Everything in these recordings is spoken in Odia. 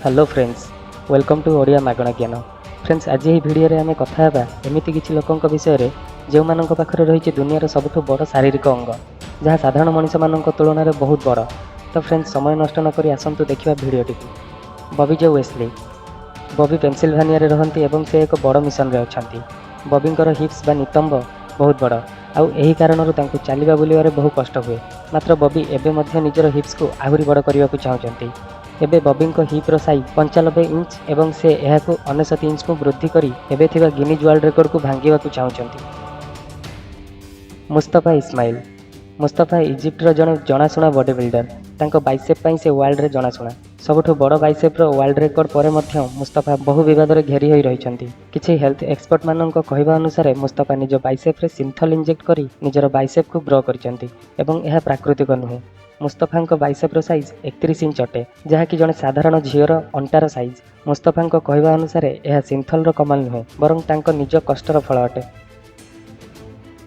Hello friends, welcome to Odia ମାଗଣା ଜ୍ଞାନ। ଫ୍ରେଣ୍ଡସ୍, ଆଜି ଏହି ଭିଡ଼ିଓରେ ଆମେ କଥା ହେବା ଏମିତି କିଛି ଲୋକଙ୍କ ବିଷୟରେ, ଯେଉଁମାନଙ୍କ ପାଖରେ ରହିଛି ଦୁନିଆର ସବୁଠୁ ବଡ଼ ଶାରୀରିକ ଅଙ୍ଗ, ଯାହା ସାଧାରଣ ମଣିଷମାନଙ୍କ ତୁଳନାରେ ବହୁତ ବଡ଼। ତ ଫ୍ରେଣ୍ଡସ୍, ସମୟ ନଷ୍ଟ ନକରି ଆସନ୍ତୁ ଦେଖିବା ଭିଡ଼ିଓଟିକୁ। ବବି ଜୋ ୱେସ୍ଲି। ବବି ପେନସିଲଭାନିଆରେ ରହନ୍ତି ଏବଂ ସେ ଏକ ବଡ଼ ମିଶନରେ ଅଛନ୍ତି। ବବିଙ୍କର ହିପ୍ସ ବା ନିତମ୍ବ ବହୁତ ବଡ଼, ଆଉ ଏହି କାରଣରୁ ତାଙ୍କୁ ଚାଲିବା ବୁଲିବାରେ ବହୁ କଷ୍ଟ ହୁଏ। ମାତ୍ର ବବି ଏବେ ମଧ୍ୟ ନିଜର ହିପ୍ସକୁ ଆହୁରି ବଡ଼ କରିବାକୁ ଚାହୁଁଛନ୍ତି। ଏବେ ବବିଙ୍କ ହିପ୍ର ସାଇଜ୍ 95 ଇଞ୍ଚ ଏବଂ ସେ ଏହାକୁ 99 ଇଞ୍ଚକୁ ବୃଦ୍ଧି କରି ଏବେ ଥିବା ଗିନିଜ୍ ୱାର୍ଲଡ ରେକର୍ଡକୁ ଭାଙ୍ଗିବାକୁ ଚାହୁଁଛନ୍ତି। ମୁସ୍ତଫା ଇସମାଇଲ। ମୁସ୍ତଫା ଇଜିପ୍ଟର ଜଣେ ଜଣାଶୁଣା ବଡି ବିଲ୍ଡର। ତାଙ୍କ ବାଇସେପ୍ ପାଇଁ ସେ ୱାର୍ଲଡରେ ଜଣାଶୁଣା। ସବୁଠୁ ବଡ଼ ବାଇସେପ୍ର ୱାର୍ଲଡ ରେକର୍ଡ ପରେ ମଧ୍ୟ ମୁସ୍ତଫା ବହୁ ବିବାଦରେ ଘେରି ହୋଇ ରହିଛନ୍ତି। କିଛି ହେଲ୍ଥ ଏକ୍ସପର୍ଟମାନଙ୍କ କହିବା ଅନୁସାରେ, ମୁସ୍ତଫା ନିଜ ବାଇସେପ୍ରେ ସିନ୍ଥଲ ଇଞ୍ଜେକ୍ଟ କରି ନିଜର ବାଇସେପ୍କୁ ଗ୍ରୋ କରିଛନ୍ତି ଏବଂ ଏହା ପ୍ରାକୃତିକ ନୁହେଁ। ମୁସ୍ତଫାଙ୍କ ବାଇସେପ୍ର ସାଇଜ୍ 31 ଇଞ୍ଚ ଅଟେ, ଯାହାକି ଜଣେ ସାଧାରଣ ଝିଅର ଅଣ୍ଟାର ସାଇଜ୍। ମୁସ୍ତଫାଙ୍କ କହିବା ଅନୁସାରେ, ଏହା ସିନ୍ଥଲର କମାଲ ନୁହେଁ, ବରଂ ତାଙ୍କ ନିଜ କଷ୍ଟର ଫଳ ଅଟେ।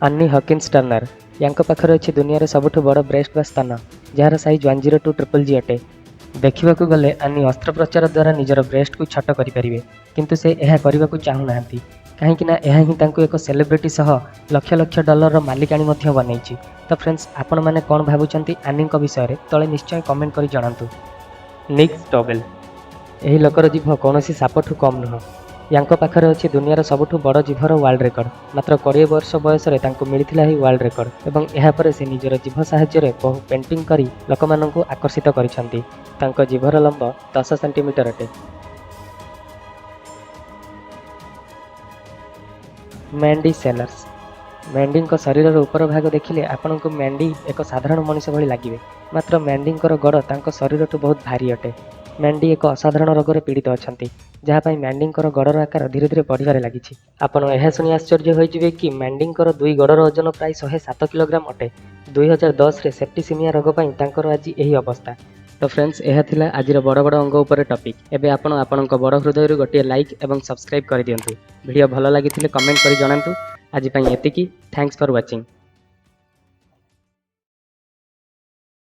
Annie Hawkins Turner. ୟାଙ୍କ ପାଖରେ ଅଛି ଦୁନିଆର ସବୁଠୁ ବଡ଼ ବ୍ରେଷ୍ଟ ବା ସ୍ତନ, ଯାହାର ସାଇଜ୍ 102 ଟ୍ରିପଲ୍ ଜି ଅଟେ। ଦେଖିବାକୁ ଗଲେ ଆନ୍ନି ଅସ୍ତ୍ରୋପଚାର ଦ୍ୱାରା ନିଜର ବ୍ରେଷ୍ଟକୁ ଛୋଟ କରିପାରିବେ, କିନ୍ତୁ ସେ ଏହା କରିବାକୁ ଚାହୁଁନାହାନ୍ତି, କାହିଁକି ନା ଏହା ହିଁ ତାଙ୍କୁ ଏକ ସେଲିବ୍ରିଟି ସହ ଲକ୍ଷ ଲକ୍ଷ ଡଲାରର ମାଲିକାଣୀ ମଧ୍ୟ ବନେଇଛି। ତ ଫ୍ରେଣ୍ଡସ୍, ଆପଣମାନେ କ'ଣ ଭାବୁଛନ୍ତି ଆନ୍ନିଙ୍କ ବିଷୟରେ, ତଳେ ନିଶ୍ଚୟ କମେଣ୍ଟ କରି ଜଣାନ୍ତୁ। ନିକ୍ ଷ୍ଟୋବେଲ୍। ଏହି ଲୋକର ଜିଭ କୌଣସି ସାପଠୁ କମ୍ ନୁହଁ। ୟାଙ୍କ ପାଖରେ ଅଛି ଦୁନିଆର ସବୁଠୁ ବଡ଼ ଜିଭର ୱାର୍ଲଡ ରେକର୍ଡ। ମାତ୍ର 20 ବର୍ଷ ବୟସରେ ତାଙ୍କୁ ମିଳିଥିଲା ଏହି ୱାର୍ଲଡ ରେକର୍ଡ ଏବଂ ଏହାପରେ ସେ ନିଜର ଜିଭ ସାହାଯ୍ୟରେ ବହୁ ପେଣ୍ଟିଂ କରି ଲୋକମାନଙ୍କୁ ଆକର୍ଷିତ କରିଛନ୍ତି। ତାଙ୍କ ଜିଭର ଲମ୍ବ 10 ସେଣ୍ଟିମିଟର ଅଟେ। ମ୍ୟାଣ୍ଡି ସେଲର୍ସ। ମ୍ୟାଣ୍ଡିଙ୍କ ଶରୀରର ଉପର ଭାଗ ଦେଖିଲେ ଆପଣଙ୍କୁ ମ୍ୟାଣ୍ଡି ଏକ ସାଧାରଣ ମଣିଷ ଭଳି ଲାଗିବେ। ମାତ୍ର ମ୍ୟାଣ୍ଡିଙ୍କର ଗୋଡ଼ ତାଙ୍କ ଶରୀରଠୁ ବହୁତ ଭାରୀ ଅଟେ। ମ୍ୟାଣ୍ଡି ଏକ ଅସାଧାରଣ ରୋଗରେ ପୀଡ଼ିତ ଅଛନ୍ତି, ଯାହା ପାଇଁ ମ୍ୟାଣ୍ଡିଙ୍କର ଗୋଡ଼ର ଆକାର ଧୀରେ ଧୀରେ ବଢ଼ିବାରେ ଲାଗିଛି। ଆପଣ ଏହା ଶୁଣି ଆଶ୍ଚର୍ଯ୍ୟ ହୋଇଯିବେ କି ମ୍ୟାଣ୍ଡିଙ୍କର ଦୁଇ ଗୋଡ଼ର ଓଜନ ପ୍ରାୟ 107 କିଲୋଗ୍ରାମ ଅଟେ। 2010ରେ ସେପ୍ଟିସିମିଆ ରୋଗ ପାଇଁ ତାଙ୍କର ଆଜି ଏହି ଅବସ୍ଥା। ତ ଫ୍ରେଣ୍ଡସ୍, ଏହା ଥିଲା ଆଜିର ବଡ଼ ବଡ଼ ଅଙ୍ଗ ଉପରେ ଟପିକ୍। ଏବେ ଆପଣ ଆପଣଙ୍କ ବଡ଼ ହୃଦୟରୁ ଗୋଟିଏ ଲାଇକ୍ ଏବଂ ସବସ୍କ୍ରାଇବ୍ କରିଦିଅନ୍ତୁ। ଭିଡ଼ିଓ ଭଲ ଲାଗିଥିଲେ କମେଣ୍ଟ କରି ଜଣାନ୍ତୁ। ଆଜି ପାଇଁ ଏତିକି। Thanks for watching.